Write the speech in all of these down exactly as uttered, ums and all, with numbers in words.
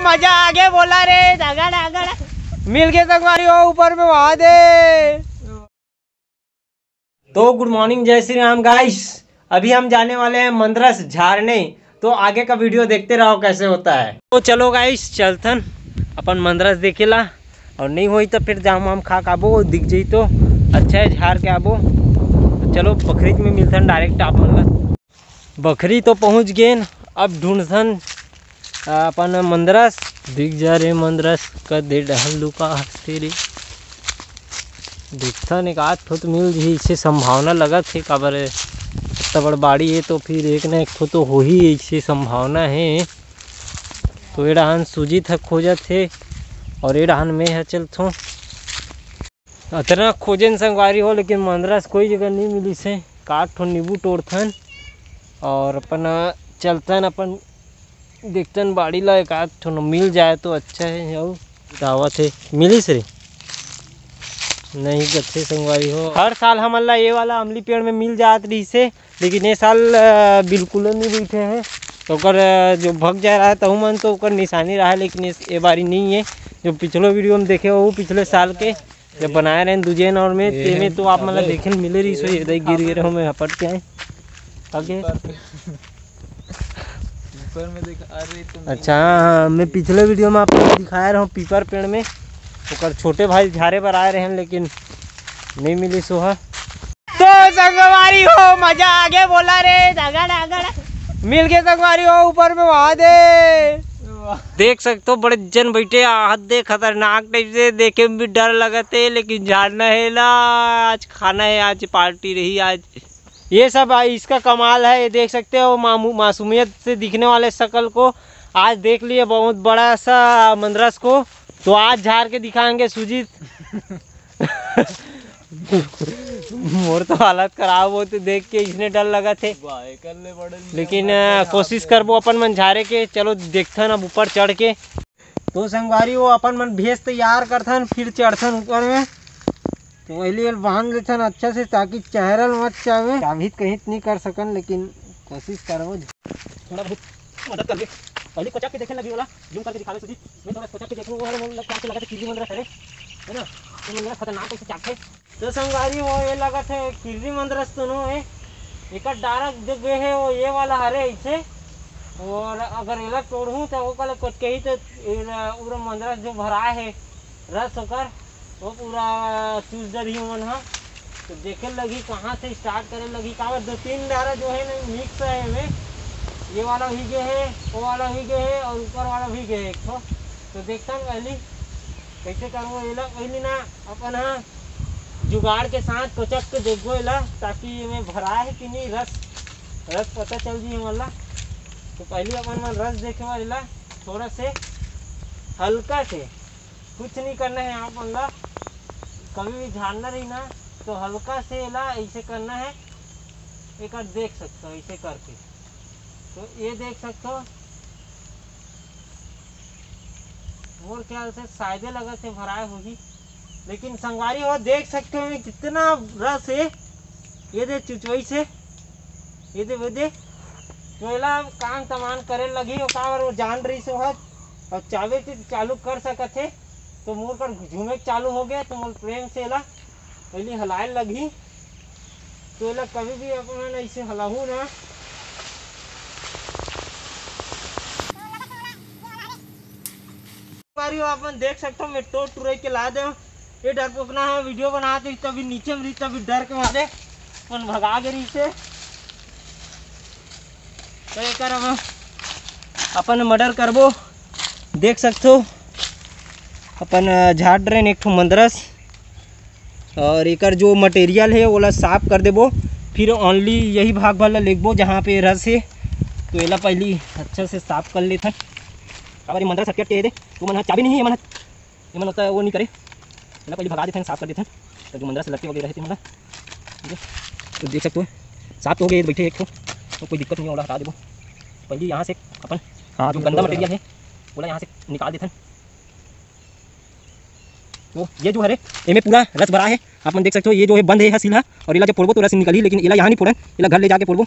मजा आ गया बोला रे, धागा धागा। मिल गए संगवारी हो, ऊपर में वहा दे। तो गुड मॉर्निंग, जय श्री राम गाइस। अभी हम जाने वाले हैं मंदरस झारने, तो आगे का वीडियो देखते रहो कैसे होता है। तो चलो गाइस, चलथन अपन मंदरस देखेला, और नहीं होई तो फिर जाम वाम खा के आबो, दिख जाई तो अच्छा है, झार के आबो। तो चलो बखरीच में मिलथन डायरेक्ट आप मन ला। बखरी तो पहुँच गेन, अब ढूंढथन अपन मंदरस। दिख जा रे मंदरस, कदे डहल लुका हस तेरे। देखथन एक आध ठो तो मिल जही, ऐसे संभावना लगत हे, काबर अतना बड़ बाड़ी हे तो फिर एक ना एक ठो तो होही, ऐसे संभावना हे। तो ए डहान सुजीत ह खोजत हे और ए डहान में ह चलथों। अतना खोजेन संगवारी हो, लेकिन मंदरस कोई जगह नहीं मिलिस हे। काट ठो नींबू तोड़थन और अपन चलथन, अपन देखथन बाड़ी ला, एक आध ठो मिल जाए तो अच्छा है। अउ दावत है, मिलिस रे? नहीं गथे संगवारी हो, हर साल हमन ला ये वाला अमली पेड़ में मिल जात रहिस हे, लेकिन ये साल अ, बिल्कुल नहीं बैठे हैं। तो ओकर अ, जो भग जाए रहा है तहु मन तो ओकर निशानी रहा है, लेकिन इस ये बारी नहीं है। जो पिछलो वीडियो में देखे हो, वो पिछले साल के जब बनाए रहे दूजेन और में, ये तेमे तो आप मन ला अबे, देखे ल मिले रहिस हो, ये ये दे गिर गिर हो, मैं हपट के आए। आगे। ऊपर में देख, अरे तुम अच्छा, हाँ, हाँ, मैं पिछले वीडियो में आप लोग को दिखाया रहा हूँ पीपर पेड़ में, ओकर छोटे भाई झारे बर आए रहे हैं, लेकिन नहीं मिली सोहा। तो संगवारी हो, मजा आ गया बोला रे, धागा धागा। मिल गए संगवारी हो, ऊपर में वहा दे। देख सकते हो बड़े जन बैठे आहत दे, खतरनाक टाइप से देखे में भी डर लगत है, लेकिन झारना है ना, आज खाना है, आज पार्टी रही आज। ये सब आ, इसका कमाल है। ये देख सकते हो मामू-, मासूमियत से दिखने वाले शकल को आज देख लिए बहुत बड़ा सा मंदरस को, तो आज झार के दिखाएंगे सुजीत। मोर तो हालत खराब होते देख के, इसने डर लगा थे। वाह, एकर ले बड़े लेकिन अ, कोशिश करबो अपन मन झारे के। चलो देखथन अब ऊपर चढ़ के। तो संगवारी वो अपन मन भेस तैयार करथन, फिर चढ़थन ऊपर में। तो पहले ये बांध लेथन अच्छा से, ताकि चहरल मत चावे। चाबी तो कहीं नहीं कर सकन, लेकिन कोशिश करबो। थोड़ा बहुत मदद कर दे। पहले कोचक के देखे लगी वाला, जूम करके दिखावे सुजीत। मैं थोड़ा कोचक के देखूँ, वो वाला मन लग के लगा था, किर्री मंदरस है, है ना? तो मंदरस खतरनाक कैसे चाकते। तो संगवारी हो, ये लगा था किर्री मंदरस तो नो है, एकर डारा जो गए है, वो ये वाला हरे ऐसे। और अगर एला तोड़हूँ तो वो कल कोचकही तो पूरा मंदरस जो भरा है रस होकर, वो पूरा चूस डरही मन ह। तो देखे लगी कहाँ से स्टार्ट करे लगी, काबर दो तीन डारा जो है ना मिक्स है एमे। ये वाला भी गए है, वो वाला भी गए है और ऊपर वाला भी गए है एक ठो। तो देखता हूँ पहली कैसे करूँ एला। पहली ना अपन ह जुगाड़ के साथ कोचक के देखबो एला, ताकि एमे भरा है कि नहीं रस, रस पता चल जी हमन ला। तो पहली अपन मन रस देखे बर एला थोड़ा से हल्का से कुछ नहीं करना है आप मन ला। कभी भी झारना रही ना, तो हल्का से एला ऐसे करना है। एक बार देख सकते हो ऐसे करके, तो ये देख सकते हो। मोर ख्याल से शायदे लगा से भराए होही, लेकिन संगवारी हो देख सकते हो कितना रस है। ये दे चुचवई से, ये दे वो दे। तो एला काम तमान करे लगी, वो काबर वो जान रही से हो, और चाबे से चालू कर सकत है। तो मोर कर झूमे के चालू हो गया, तो मोर प्रेम से एला पहले हलाए लगही। तो एला कभी भी अपन ऐसे हलाहू ना। बारी हो अपन देख सकते हो, मैं टोर टुरई के ला दे। ये डरपोकना है, वीडियो बनाते ही तभी नीचे में रही, तभी डर के मारे अपन भगा के रही से। तो एकर अब अपन मर्डर करबो। देख सकते हो अपन, अ, झाड़ रहे एक ठो मंदरस, और एकर जो मटेरियल है ओला साफ कर देबो। फिर ओनली यही भाग भर ला लेगबो जहाँ पे रस है। तो एला पहली अच्छा से साफ कर लेथन। अब ये मंदरस हटके हटे ये दे, तो मन ह चाबी नहीं है, मन ह ये मन होता है वो नहीं करे, एला पहले भगा देथन, साफ कर देथन। तो जो मंदरस लटके वगैरह है, तो मतलब, ठीक है? तो देख सकते हो, साफ तो हो गए, बैठे एक ठो। तो कोई दिक्कत नहीं है, ओला हटा देबो। पहले यहाँ से अपन हाँ, जो तो गंदा बोल रहा मटेरियल है, ओला यहाँ से निकाल देथन। तो ये जो हरे, एमे पूरा रस भरा है, आप मन देख सकते हो। ये जो है बंद है, है सील है, और एला जब फोड़बो तो रस निकलही, लेकिन एला यहाँ नहीं फोड़न, एला घर ले जाके फोड़बो।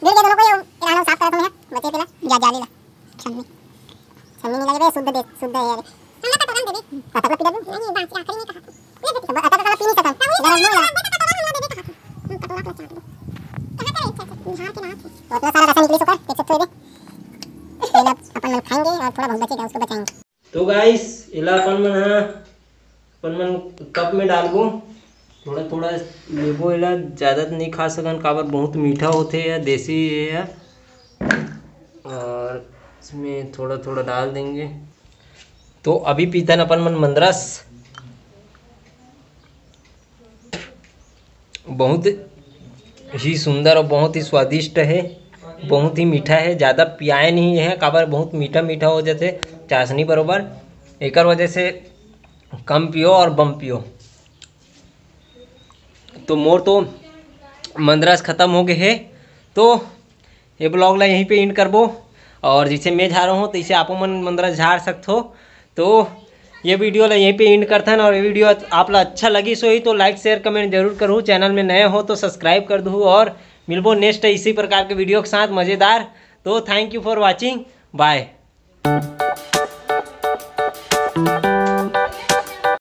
गिर के दोनों को ये इलानो साफ करत हूँ मैं, बचे तेला, जा, जाली ला। छन्नी। छन्नी नहीं लगे बे, शुद्ध दे, शुद्ध है यार। हम लोग कटोरा में दे दे। कटोरा पी डालूं? नहीं, बाकी आखिरी में कहा। ये दे दे। अब अतका कला पी नहीं सकन। गरज नहीं लगा। कटोरा हम लोग दे दे कहा। हम कटोरा को चाट दो। कहाँ का है? अच्छा, अच्छा, झाड़ के ना थे। तो इतना सारा रसा निकली सुकर, एक सब छोड़ दे। ये ला अपन लोग खाएंगे और थोड़ा बहुत बचेगा, उसको बचाएंगे। तो गाइस, एला अपन मन ह, अपन मन कप में डालबो, थोड़ा थोड़ा लेबो एला, ज़्यादा तो नहीं खा सकन, काबर बहुत मीठा होथे या देसी ये है। और इसमें थोड़ा थोड़ा डाल देंगे। तो अभी पीतन अपन मन मंदरस। बहुत ही सुंदर और बहुत ही स्वादिष्ट है, बहुत ही मीठा है, ज़्यादा पियाए नहीं है, काबर बहुत मीठा मीठा हो जाथे, चाशनी बरोबर, एकर वजह से कम पियो और बम पियो। तो मोर तो मंदरस खत्म हो गए है, तो ये ब्लॉग ला यहीं पे एंड करबो। और जैसे मैं झारो हूँ, तैसे आपो मन मंदरस झार सकथो। तो ये वीडियो ला यहीं पे एंड करथन। और ये वीडियो आप ला अच्छा लगी सोई तो लाइक, शेयर, कमेंट जरूर करू। चैनल में नए हो तो सब्सक्राइब कर दू और मिलबो नेक्स्ट इसी प्रकार के वीडियो के साथ मज़ेदार। तो thank you for watching, bye।